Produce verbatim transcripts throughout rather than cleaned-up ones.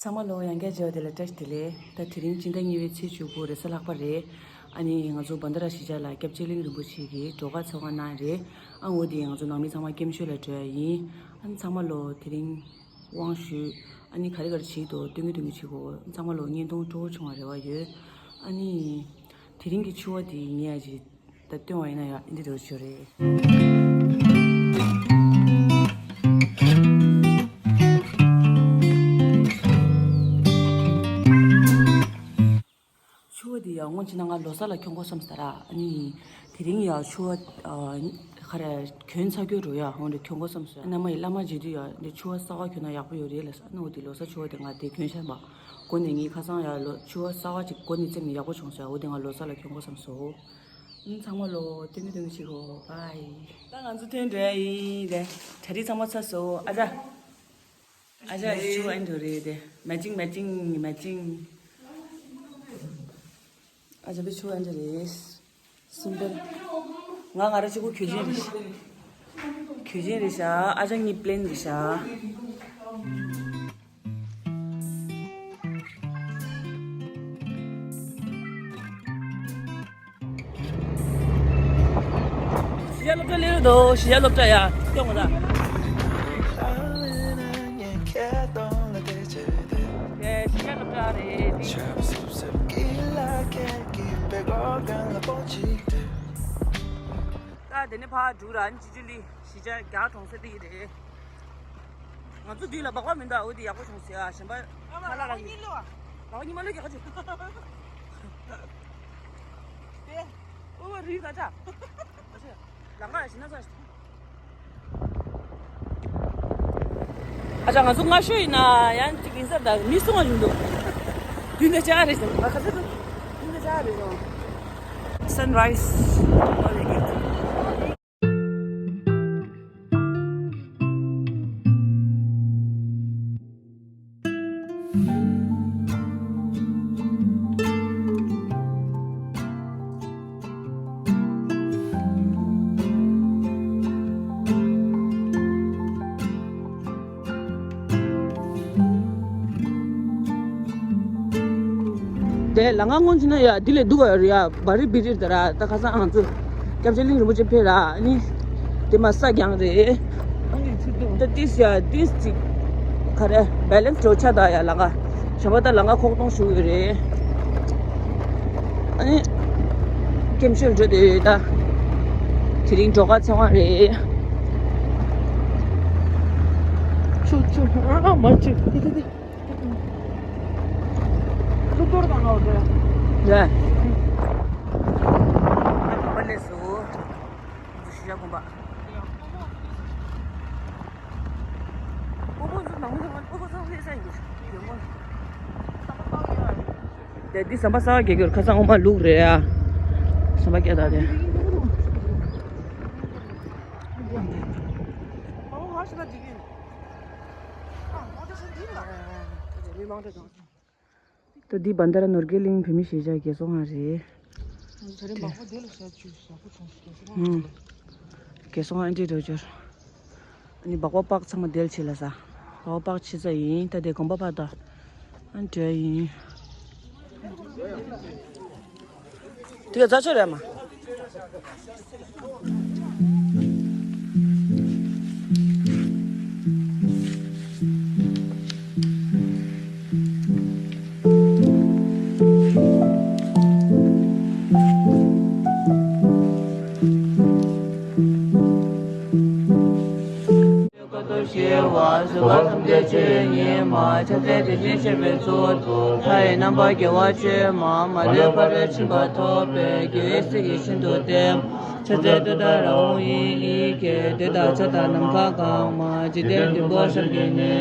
ཚང་མ་ལོ་ཡང་བསྐྱར་མཇལ་བ་དེ་ལ་བཀྲ་ཤིས་བདེ་ལེགས། ད་དེ་རིང་སྤྱི་ཟླ་གཉིས་པའི་ཚེས་བཅུ་དགུ་རེས་གཟའ་ལྷག་པ་རེད། ཨ་ནི་ང་ཚོ་བྷན་དྷ་ར་གཞིས་ཆགས་ལ་སྐྱབས་རྗེ་གླིང་རིན་པོ་ཆེ་གིས་གྲོ་ཁ་ཚོང་ཁང་གནང་རེད། ཨ་འོ་དེ་ང་ཚོ་ནང་མི་ཚང་མ་སྐྱབས་བཅོལ་ལ་འགྲོ་ཡ་ཡིན། ཨ་ནི་ཚང་མ་ལོ་དེ་རིང་དབང་ཞུས། ཨ་ནི་ག་རེ་ག་རེ་བྱེད་དོ་སྟོན་གི་སྟོན་གི་བྱེད་གོ། ཚང་མ་ལོ་བརྙན་ཐུང་སྤྲོ་བོ་བྱུང་བ་རེ་བ་ཡོད། ཨ་ནི་དེ་རིང་གི་ཕྱུ་པ་དེ་ངས་ཨ་ཅེ། ད་སྟོན་བ་ཡིན་ན་ཡང་འདི་འདྲ་ཞིག་རེད། ཕྱུ་པ་འདི་ཡང་སྔོན་ཆད་ན་ང་ལོ་གསར་ལ་གྱོན་དགོས་བསམ་ས་ར། ཨ་ནི་དེ་རིང་ཡང་ཕྱུ་པ་ག་རེ་གྱོན་ཚར་གྱོན་རུ་ཡ་འོ་འདྲ་གྱོན་དགོས་བསམ་སོང་། ཨ་ནི་མ་ཡི་བླ་མ་མཇལ་དུས་ཡང་འདི་ཕྱུ་པ་གསར་པ་གྱོན་ན་ཡག་པོ་ཡོད་རེད་ལ་ས། ཨ་ནི་འོ་དེ་ལོ་གསར་ཕྱུ་པ་དེ་ང་དེ་གྱོན་བཞག་པ། མགོ་ནས་ངའི་ཁ་སང་ཡང་ལོ་ཕྱུ་པ་གསར་པ་ཅིག་མགོ་ནས་བཙེམས་ནས་ཡག་པོ་བྱུང་ཟེར། འོ་དེ་ང་ལོ་གསར་ལ་གྱོན་དགོས་བསམ་སོང་། ཨུམ། ཚང་མ་ལོ་སྟོན་གི་སྟོན་གི་བྱེད་གོ། བྷའི། ད་ང་ཚོ་ཐོན་འགྲོ་ཡ་ཡིན་ཏེ། གྲ་སྒྲིག་ཚང་མ་ཚར་སོང་། ཨ་ཅག་ཨ་ཅག་ཕྱུ་པ་ཨེ་འདུག་རེད་དེ། མེ་ཅིང་མེ་ཅིང་མེ་ཅིང་། ཨ་ཅག་པའི་ཕྱུ་པ་ཨེ་འདུག་རེད། སིམ་པལ། ང་ང་རང་གཅིག་པུ་གོས་ཆེན་རེད་ཤག་གོས་ཆེན་རེད་ཤག་ཨ་ཅག་གཉིས་པླེན་རེད་ཤག་གཞིས་ཆགས་སློབ་གྲྭ་སླེབས་འདུག་གཞིས་ཆགས་སློབ་གྲྭ་ཡ་སྐྱོང་བ་དང་། གཞིས་ཆགས་སློབ་གྲྭ་རེད། ད་དེ་ནས་ཕར་འགྲོ་ར་ཨ་ནི་སྤྱི་སྤྱོད་ལི་གཞིས་ཆགས་རྒྱ་གྲོང་གསེབ་དེ་ཡིན་རེད། ང་ཚོ་འདི་ལ་སྦག་སྦག་མི་འདུག་འོ་དེ་ཡག་པོ་བྱུང་ཟེར་ཨ། གཞན་པ་ཁ་ལག་ལ་ཡིན། སྦག་སྦག་གཉིས་མ་ལོས་རྒྱག་ག་བྱུང་། དེ་ཨོ་བ་རི་ད་ཆ། ལང་ཀ་ཞིག་ན་ས། ཨ་ཅག་ང་ཚོ་སྔ་ཤོས་ཡིན་ན་ཡང་གཅིག་ཡིན་ས་ད་མི་སུ་ང་ཡིན་འདུག་དུས་འདི་ཆ་རེད་ཟེར་ང་ཁ་ཚ་འདུག་དུས་འདི་ཆ་རེད་ཟེར། Sunrise། དེ་ལ་ང་སྔོན་ཆད་ན་ཡ་འདི་ལས་སྡུག་ག་ཡོད་རེད་ཡ། བ་རི་བི་རི་རེད་ད་ར། ད་ཁ་སང་ང་ཚོ་སྐྱབས་རྗེ་གླིང་རིན་པོ་ཆེ་ཕེབས་ར་ཨ་ནི་དེ་མ་ས་རྒྱང་རེད། ད་ཏིས་ཡ་ཏིས་ཅིག་ག་རེ་བེ་ལེན་སི་འགྲོ་ཆ་ད་ཡ་ལ་ང་གཞན་པ་ད་ལ་ང་ཁོག་སྟོང་ཞུ་ཡོད་རེད། ཨ་ནི་སྐྱེམས་ཤོད་འགྲོ་དེ་ཡོད་ད། དེ་རིང་གྲོ་ཁ་ཚེ་དབང་རེད། ཆུ་ཆུ་ཨ་མ་ཆུ་དེ་དེ་དེ། ལུག་གཏོར་དང་ང་འོ་དེ། རེད། ཨ་ནི་བ་ལས་སུ། གཞིས་ཆགས་དགོན་པ། སྤོ་བོ་ཚོ་ནང་མི་ཚང་མ་སྤོ་བོ་ཚང་མ་ས་ཡིན་གྱི་ཡོད་མོ། དེ་འདི་ཟམ་པ་གསར་པ་རྒྱག་གི་ཡོད། ཁ་སང་འོ་མ་ལུག་རེད་ཨ། ཟམ་པ་རྒྱག་ད་དེ། མི་མང་དྲགས་ཀྱང་། ད་འདི་བྷན་དྷ་ར་ནོར་རྒྱས་གླིང་བོད་མི་གཞིས་ཆགས་རྒྱལ་སྲུང་ཁང་རེད། ད་རེས་མག་པ་དེ་ལ་ཤར་བཅུག་ཟ་ཁུ་ཆུང་ཞིག་རྒྱལ་སྲུང་ཁང་། ཨུམ། རྒྱལ་སྲུང་ཁང་འདི་འགྲོ་འབྱོར། ཨ་ནི་སྦག་སྦག་པགས་ཚང་མ་དེ་ལ་ཕྱིན་ལ་ས། སྦག་སྦག་པགས་ཕྱིན་ས་ཡིན། ད་དེ་དགོན་པ་ཕར་ད། ཨ་འགྲོ་ཡིན། དེ་ག་རྫ་ཆུ་རེད་མ། བཀའ་བསྡུ་ཞེས་པ་བཟོད་པ་ཐམས་ཅད་ཆོས་ཉིད་མ། ཕྱག་འཚལ་དེ་བཞིན་གཤེགས་པའི་གཙུག་ཏོར། མཐའ་ཡས་རྣམ་པར་རྒྱལ་བ་ཆོས་མ། མ་ལུས་ཕ་རོལ་ཕྱིན་པ་ཐོབ་པའི་རྒྱལ་བའི་སྲས་ཀྱིས་ཤིན་ཏུ་བསྟེན། ཕྱག་འཚལ་ཏུཏྟཱ་ར་ཧཱུྃ་ཡི་གེ། དེ་དག་ཕྱག་དང་ནམ་མཁའ་གང་མ། འཇིག་རྟེན་བདུན་པོ་བཤགས་པའི་ནི།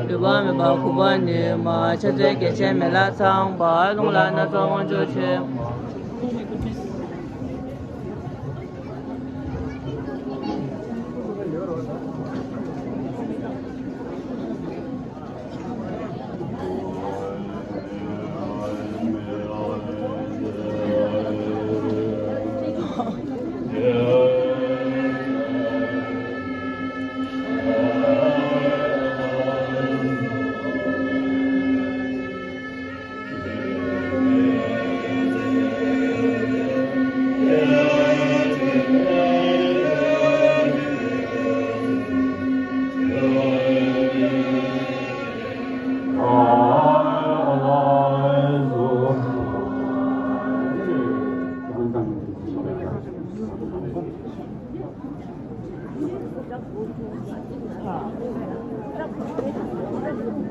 འདུས་པ་མེད་པ་ཁུ་བ་ནི་མ། ཕྱག་འཚལ་རྒྱལ་ཆེན་མི་ལ་ཚངས་པ། རླུང་ལྷ་སྣ་ཚོགས་དབང་ཕྱུག་ཆོས།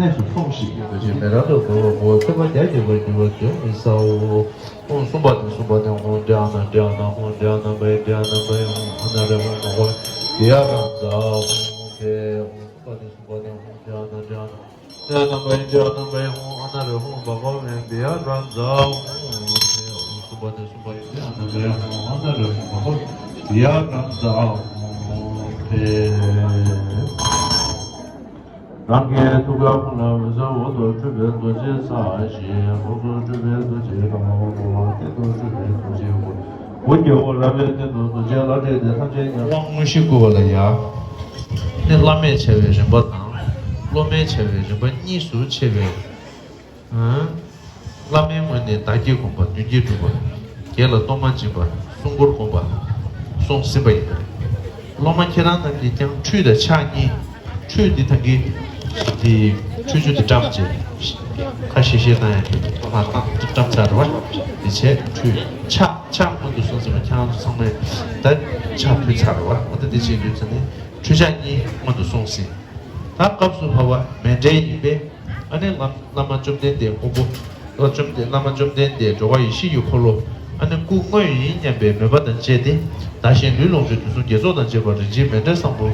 གནས་སུ་ཐོགས་ཤིག་ཡོད་པ་ཅིག་མེ་རང་དུ་འགྲོ་བ་མོ་ཚོད་པ་རྒྱ་ཆེ་བར་འགྱུར་བ་དོན་མི་ཟའོ། ཧཱུྃ་གསུམ་པ་ནས་གསུམ་པ་ནས་ཧཱུྃ་ཏྲ་ཨ་ན་ཏྲ་ཨ་ན་ཧཱུྃ་ཏྲ་ཨ་ན་པ་ཡེ་ཏྲ་ཨ་ན་པ་ཡེ་ཧཱུྃ་ཨ་ན་རེ་ཧཱུྃ་མ་ཧོ་ཡ་ར་ཛ་ཧཱུྃ་ཧེ། ཧཱུྃ་གསུམ་པ་ནས་གསུམ་པ་ནས་ཧཱུྃ་ཏྲ་ཨ་ན་ཏྲ་ཨ་ན། ཏྲ་ཨ་ན་པ་ཡེ་ཏྲ་ཨ་ན་པ་ཡེ་ཧཱུྃ་ཨ་ན་རེ་ཧཱུྃ་བ་ག་མེ་བི་ཡ་ར་ཛ་ཧཱུྃ་ཧེ། ཧཱུྃ་གསུམ་པ་ནས་གསུམ་པ་ཡེ་ཏྲ་ཨ་ན་པ་ཡེ་ཧཱུྃ་ཨ་ན་རེ་ཧཱུྃ་བ་ག་མེ་བི་ཡ་ར་ཛ་ཧཱུྃ་ཧེ། རང་གི་ཐུགས་ཀའི་ཁོང་ལ་འོད་ཟེར་འོག་ཏུ་འཕྲོས་པའི་རྡོ་རྗེ་ས་གཞི། འོག་ཏུ་འཕྲོས་པའི་རྡོ་རྗེ་དཀར་མོ། སྟེང་དུ་འཕྲོས་པའི་རྡོ་རྗེ་སྐུ། འོ་བརྒྱལ་བ་རལ་པའི་སྟེང་དུ་རྡོ་རྗེ་ལྷ་འདྲེ་དེ་ཐམས་ཅད་ཀྱང་དབང་དངོས་གཞི་བསྐུར་བ་ལ་ཡང་། ནི་བླ་མེད་བྱ་བའི་རིམ་པ་དང་། སློབ་མའི་བྱ་བའི་རིམ་པ་གཉིས་སུ་ཕྱེ་བའི། བླ་མའི་ངོས་ནས་བདག་བསྐྱེད་སྒོམ་པ་མདུན་བསྐྱེད་སྒྲུབ་པ། བརྒྱད་ལ་གཏོར་མ་སྦྱིན་པ་སྲུང་འཁོར་སྒོམ་པ་སོགས་ཟིན་པ་ཡིན། སློབ་མ་ཁྱེད་རང་རྣམས་ཀྱིས་ཀྱང་ཁྲུས་དང་ཕྱག་གཉིས། ཁྲུས་འདི་ཐང་གི་འདི་ཁྲུས་ཆུ་འདི་བཀྲམ་བྱས། ཁ་ཤས་ཤས་བཏང་ཡང་གཏོར་མ་བཏང་བཀྲམ་ཚར་བ། འདི་བྱས་ཁྲུས་ཕྱག་ཕྱག་སྔོན་དུ་སོང་ཟིན་པ་ཁྱེད་རང་ཚོ་ཚང་མས་ད་ཕྱག་ཕུལ་ཚར་བ། འོ་ད་འདི་བྱས་དུས་ཚོད་ནི་ཁྲུས་ཕྱག་གཉིས་སྔོན་དུ་སོང་ཟིན། ད་སྐབས་སུ་བབ་པ་མཎྜལ་ཡིན་པས། ཨ་ནི་བླ་བླ་མ་བཅོམ་ལྡན་འདས་མགོན་པོ། བླ་བཅོམ་ལྡན་བླ་མ་བཅོམ་ལྡན་འདས་འགྲོ་བ་ཡེ་ཤེས་ཀྱི་འཁོར་ལོ། ཨ་ནི་སྐུ་དངོས་ཡིན་སྙམ་པའི་མོས་པ་དང་བཅས་ཏེ། བདག་གཞན་ལུས་ལོངས་སྤྱོད་དུས་གསུམ་དགེ་ཚོགས་དང་བཅས་པ་རིན་ཆེན་མཎྜལ་བཟང་པོ་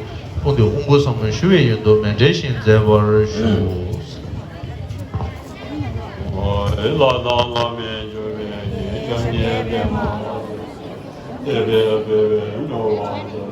ཕུལ་ཏེ་དབང་བསྐུར་ཟབ་མོ་ཞུ་བའི་ཡོན་དུ་མཎྜལ་བཞེས་མཛད་པར་ཞུ། ཨོ་ལ་དང་བླ་མེད་སྤྱོད་པའི་རྒྱལ་སྐྱབས་མཉེས་པའི་མ་ལ་དེ་བའི་བའི་བའི་ནོར་བ།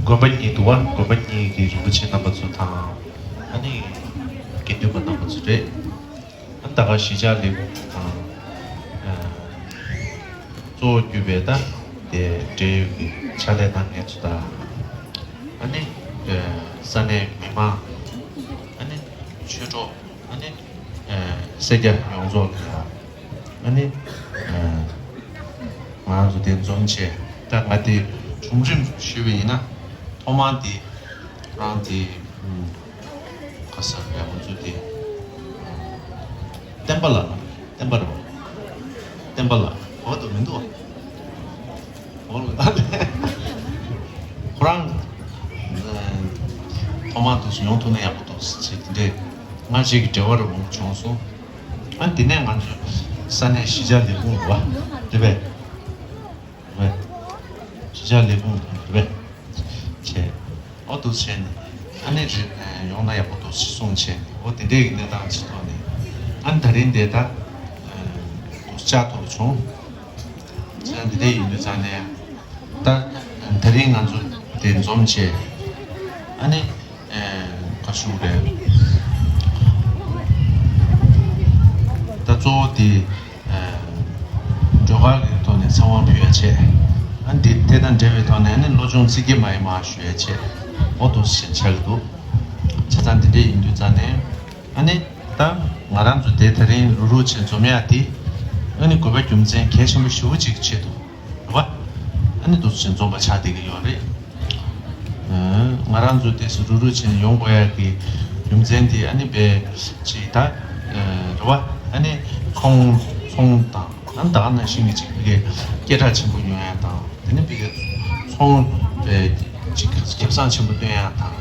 དགོན་པ་གཉིས་འདུག་བ། དགོན་པ་གཉིས་ཀྱི་རིན་པོ་ཆེ་རྣམ་པ་ཚོ་དང་། ཨ་ནི་དགེ་འདུན་པ་རྣམ་པ་ཚོ་རེད། ཨ་ནི་ད་ག་གཞིས་ཆགས་ལས་ཁུངས་དང་། ཨ། གཙོ་བོ་གྱུར་པའི་ད་དེ་འབྲེལ་ཡོད་ཀྱི་ཕྱག་ལས་གནང་མཁན་ཚོ་དང་། ཨ་ནི་ཨ་ས་གནས་མི་མང་། ཨ་ནི་ཆོས་གྲོགས། ཨ་ནི་ཨ་སེར་སྐྱ་ཡོངས་རྫོགས་ལ་ཡ། ཨ་ནི་ཨ་ང་རང་ཚོ་དེ་འཛོམས་བྱས། ད་ང་དེ་གྲུང་རིམ་ཞུས་པ་ཡིན་ན། ཐོག་མར་དེ་རང་དེ་ཨ་ག་ས་རེད། ང་ཚོ་དེ་བསྟན་པ་ལགས། བསྟན་པ་རེད་པ། བསྟན་པ་ལགས། འོ་དེ་མི་འདུག་པ། འོ་ལ་ད་ཁོ་རང་ཨ་ཐོག་མར་དུ་ཡོང་ཐུབ་ན་ཡག་པོ་འདུག་ཟེར་དེ་འདྲས་ང་གཅིག་གི་འབྲེལ་བ་རུ་མང་བྱུང་སོང་། ཨ་དེ་ནས་ང་ཚོ་ས་གནས་གཞིས་ཆགས་ལས་ཁུངས་རེད་པ། རེད་པས། རེད་པས། གཞིས་ཆགས་ལས་ཁུངས་རེད་པས། བྱས། ཨོ་འདུག་བྱས་ནས་ཨ་ནི་རེད། ཡོང་ན་ཡག་པོ་འདུག་ཅེས་གསུངས་བྱས་ནས། ཨོ་དེ་འདྲས་ཀྱི་གནས་སྟངས་ཅིག་ཐོག་ནས། ཨ་ནི་ད་རིང་དེ་ད་བཅར་ཐུབ་པ་བྱུང་། བྱས་ན་འདི་འདྲས་ཡིན་དུས་ཙང་ནས། ད་ད་རིང་ང་ཚོ་དེ་འཛོམས་བྱས། ཨ་ནི་ཨ་ག་ཞུ་རེད། ད་གཙོ་བོ་དེ་ཨ་སྒྲོལ་དཀར་གྱི་ཐོག་ནས་ཚེ་དབང་ཕུལ་ཡ་བྱས། ཨ་ནི་དེ་དེ་དང་འབྲེལ་བའི་ཐོག་ནས་ཨ་ནི་བློ་སྦྱོང་ཚིག་བརྒྱད་མ་ཡི་མ་ཞུ་ཡ་བྱས། ཨོ་འདུག་ཟེར་ཆགས་ཀྱི་འདུག་བྱས་ཙང་འདི་འདྲས་ཡིན་དུས་ཙང་ནས། ཨ་ནི་ད་ང་རང་ཚོ་དེ་ད་རིང་རུ་རུ་བྱས་འཛོམས་ཡ་དེ། ཨ་ནི་དགོས་པ་རྒྱུ་མཚན་གལ་ཆེན་པོ་ཞེ་པོ་ཅིག་ཆེད་དུ་རེད་པ། ཨ་ནི་འདུག་སེ་འཛོམས་པ་ཆགས་བསྡད་ཀྱི་ཡོད་རེད། ཨ་ང་རང་ཚོ་དེ་སུ་རུ་རུ་བྱས་ནས་ཡོང་དགོས་ཡ་གི་རྒྱུ་མཚན་དེ་ཨ་ནི་དཔེ་ཅིག་ད་རེད་པ། ཨ་ནི་ཚོང་ཚོང་དང་། ཨ་ནི་ད་ག་ནང་བཞིན་གྱི་ཅིག་ཕ་གིའི་སྐད་གྲགས་ཆེན་པོ་ཉོ་ཡ་དང་། དེ་ནས་ཕ་གིའི་ཚོང་པའི་ཅིག་ཁེ་བཟང་ཆེན་པོ་སྟོན་ཡ་དང་།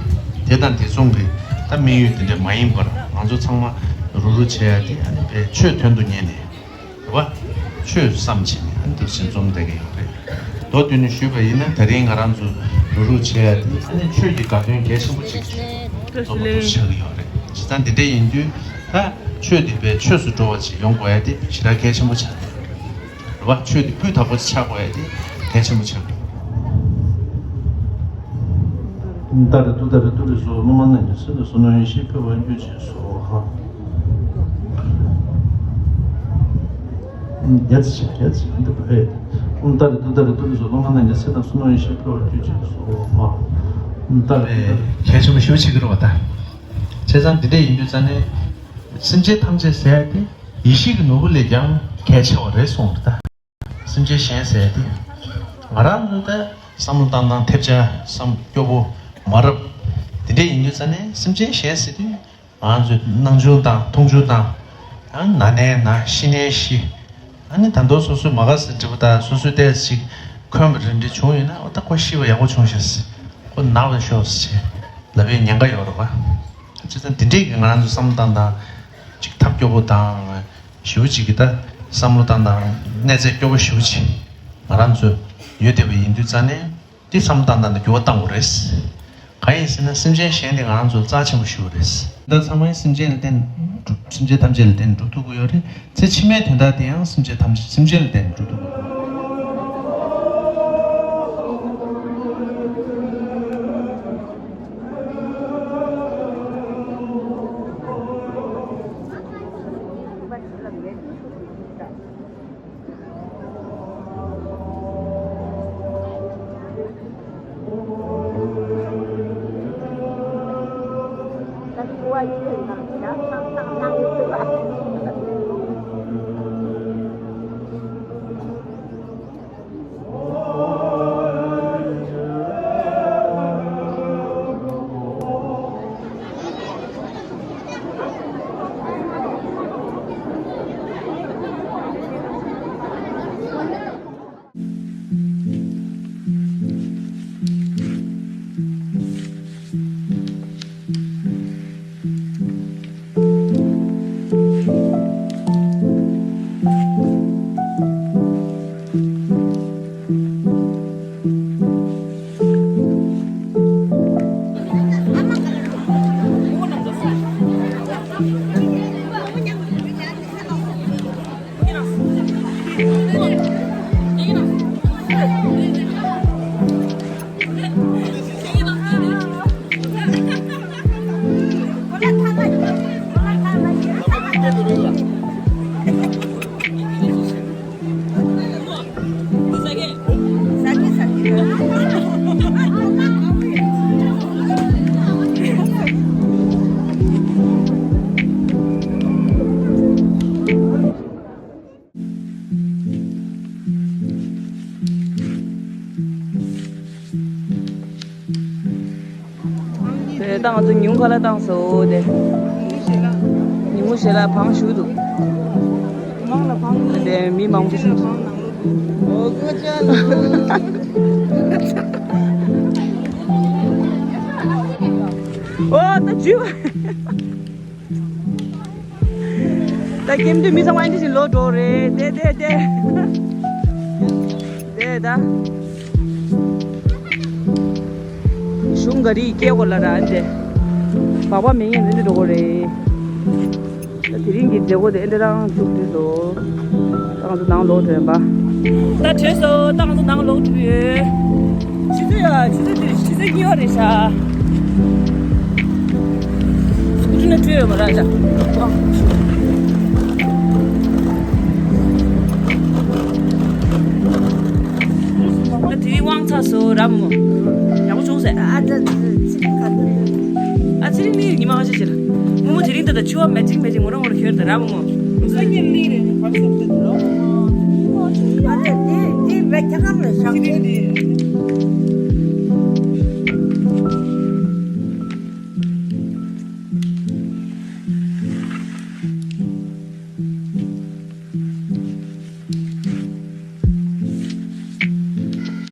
དེ་དང་དེ་མཚུངས་ཀྱི་ད་དམིགས་ཡུལ་དེ་འདྲ་མ་ཡིན་པར། ང་ཚོ་ཚང་མ་རུ་རུ་བྱེད་ཡ་དེ་ཨ་ནི་དཔེ་ཆོས་དོན་དུ་གཉེར་ནས་རེད་པ། ཆོས་བསམ་བྱས་ནས་ཨ་ནི་འདུག་སེ་འཛོམས་བསྡད་ཀྱི་ཡོད་རེད། མདོར་བསྡུས་ནས་ཞུས་པ་ཡིན་ན། ད་རིང་ང་རང་ཚོ་རུ་རུ་བྱེད་ཡ་དེ་ཨ་ནི་ཆོས་ཀྱི་དགའ་སྟོན་གལ་ཆེན་པོ་ཅིག་འཛོམས་པ་འདུག་ཆགས་ཀྱི་ཡོད་རེད། བྱས་ཙང་དེ་འདྲ་ཡིན་དུས་ད་ཆོས་དེ་དཔེ་ཆོས་སུ་འགྲོ་བ་ཅིག་ཡོང་དགོས་ཡ་དེ་ཞེ་དྲག་གལ་ཆེན་པོ་ཆགས་ཀྱི་ཡོད་རེད། རེད་པ། ཆོས་དེ་སྤུས་དག་པོ་ཆགས་དགོས་ཡ་དེ་གལ་ཆེན་པོ་ཆགས་དགོས། ཏཱ་རེ་ཏུ་ཏཱ་རེ་ཏུ་རེ་སོ། སློབ་མ་རྣམས་ཀྱི་ཚེ་དང་བསོད་ནམས་ཡེ་ཤེས་འཕེལ་བར་གྱུར་ཅིག་སོགས། ཧ། ཡ་ཙི་ཆ་ཡ་ཙི་འདི་བས། ཏཱ་རེ་ཏུ་ཏཱ་རེ་ཏུ་རེ་སོ། སློབ་མ་རྣམས་ཀྱི་ཚེ་དང་བསོད་ནམས་ཡེ་ཤེས་འཕེལ་བར་གྱུར་ཅིག་སོགས། ཧ། ཏཱ་རེ། གལ་ཆེན་པོ་ཞེ་པོ་ཅིག་རེད་པ་ད། བྱས་ཙང་འདི་འདྲ་ཡིན་དུས་ཙང་ནས། སེམས་ཅན་ཐམས་ཅད་ཟེར་ཡ་དེ་ཡེ་ཤེས་ཀྱི་ནོར་བུ་ལས་ཀྱང་གལ་ཆེ་བ་རེད་གསུངས་རེད་ད། སེམས་ཅན་གཞན་ཟེར་ཡ་དེ། ང་རང་ཚོ་ད་བསམ་བློ་བཏང་སྟངས་ཐེབས་ཆག་བསམ་སྐྱོ་པོ་མ་རབས། དེ་འདྲ་ཡིན་དུས་ཙང་ནས་སེམས་ཅན་གཞན་ཟེར་དུས། ང་ཚོས་སྣང་ཆུང་དང་མཐོང་ཆུང་དང་། ཨ་ན་ནས་ན་ཤི་ནས་ཤི། ཨ་ནི་ད་དུང་སོ་སོའི་མ་དགའ་ས་འདྲ་པོ་དང་སོ་སོའི་ལྟས་ཅིག་འཁོན་པ་རེ་འདྲ་བྱུང་ཡོད་ན། འོ་ད་ཁོ་ཤི་བ་ཡག་པོ་བྱུང་ཤག་ཟེར། ཁོ་ན་བ་ཤོག་ཟེར་ལབ་པའི་ཉེན་ཁ་ཡོད་རེད་པ། བྱས་ཙང་དེ་འདྲས་ཀྱི་ང་རང་ཚོ་བསམ་བློ་བཏང་སྟངས་ཅིག་ཐབས་སྐྱོ་པོ་དང་། ཞེ་པོ་ཅིག་གི་ད་བསམ་བློ་བཏང་སྟངས་གནས་ཚད་སྐྱོ་པོ་ཞེ་པོ་ཅིག་ང་རང་ཚོ་ཡོད་བསྡད་པ་ཡིན་དུས་ཙང་ནས། དེ་བསམ་བློ་བཏང་སྟངས་དེ་འགྱུར་བ་གཏང་དགོས་རེད། གང་ཡིན་ཟེར་ན། སེམས་ཅན་གཞན་དེ་ང་རང་ཚོ་ལ་རྩ་ཆེན་པོ་ཞིག་རེད། ད་ཚང་མས་སེམས་ཅན་ལ་བརྟེན་སྒྲུབ། སེམས་ཅན་ཐམས་ཅད་ལ་བརྟེན་སྒྲུབ་ཐུབ་ཀྱི་ཡོད་རེད། ཚེ་ཕྱི་མའི་དོན་དག་དེ་ཡང་སེམས་ཅན་ཐམས་ཅད། སེམས་ཅན་ལ་བརྟེན་སྒྲུབ་ཐུབ་ཀྱི་ཡོད་རེད། དེ་ད་ང་ཚོ་ཉུང་ཁ་ལ་བཏང་སོང་དེ། ཉིན་མོ་ཞེ་ལ་བང་ཞུ་འདུག་དེ་མི་མང་པོ་ཞིག་འདུག་ཨོ་ད་ཇུ། ད་ཀེམ་དུ་མི་ཚང་མ་འདི་བཞིན་ལོག་འགྲོ་རེད་དེ་དེ་དེ། དེ་ད། གཞུང་ག་རེ་སྐྱེལ་དགོས་ལ་ར་འདི། སྦག་སྦག་མེད་ངེས་འདི་འདྲ་འགྲོ་དགོས་རེད། ད་དེ་རིང་གི་མཛད་སྒོ་དེ་འདི་རང་མཇུག་སྒྲིལ་སོང་། ད་ང་ཚོ་ནང་ལོག་འགྲོ་ཡིན་པ། ད་དྲན་སོང་། ད་ང་ཚོ་ནང་ལོག་འགྲོ་ཡོད། ཆུ་ཚོད་ཡ་ཆུ་ཚོད་དེ་ཆུ་ཚོད་གཉིས་པ་རེད་ཤག་སྐུ་དྲིན་ན་འཕྲོད་ཡོད་མ་རེད་ཤག་ད་དེ་རིང་དབང་ཚར་སོང་ར་མོ། ཡག་པོ་བྱུང་ཟེར། ཨ་ད་ཚེ་རིང་ག་ཚོད། ཨ་ཚེ་རིང་ནི་ཉི་མ་ཁ་ཤས་ཤིག་ལ། མོ་མོ་དེ་རིང་ད་ལྟ་ཕྱུ་པ་མེ་ཅིག་མེ་ཅིག་ངོ་ར་ངོ་ར་ཁྱོད་ད་ར་མོ་མོ། ང་ཚོ་གཉིས་ལི་རེད་བར་སོང་ཟེར་དུ་ར་མོ་མོ། ཨ་ད་དེ་དེ་བས་ཁྱ་ག་མེད་ཤག་ཚེ་རིང་དེ།